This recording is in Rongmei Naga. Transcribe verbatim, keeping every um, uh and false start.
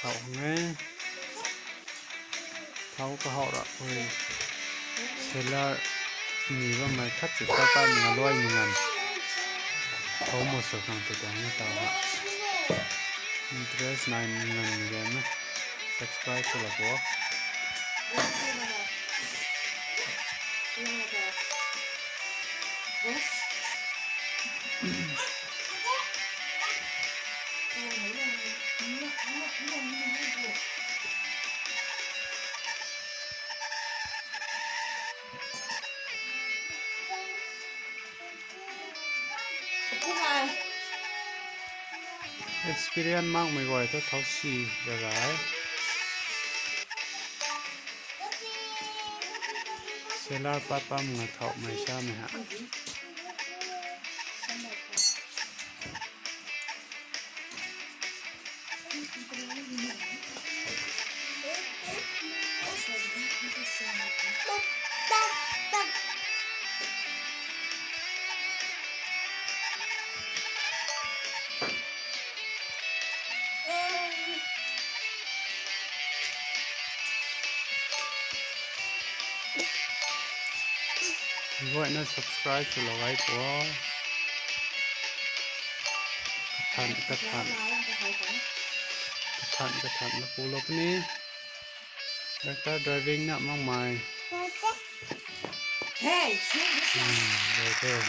Thau nge. Thau kahau ra ui. Seller ni bammei khat si papa mei luai mei ngan. Thau mo sa khang tu tuang ni tau na. Interest nai mei ngan ni gan na. Subscribe sw la po. Experience makmei guay thu thau si ra rai. Seller pat pam nga thaumei samei ha. Guayna subscribe sw lou gay po. Kathan, kathan. Kathan, kathan na pu lou puni. Tractor driving na makmei. Hey, see this one. Hmm, okay.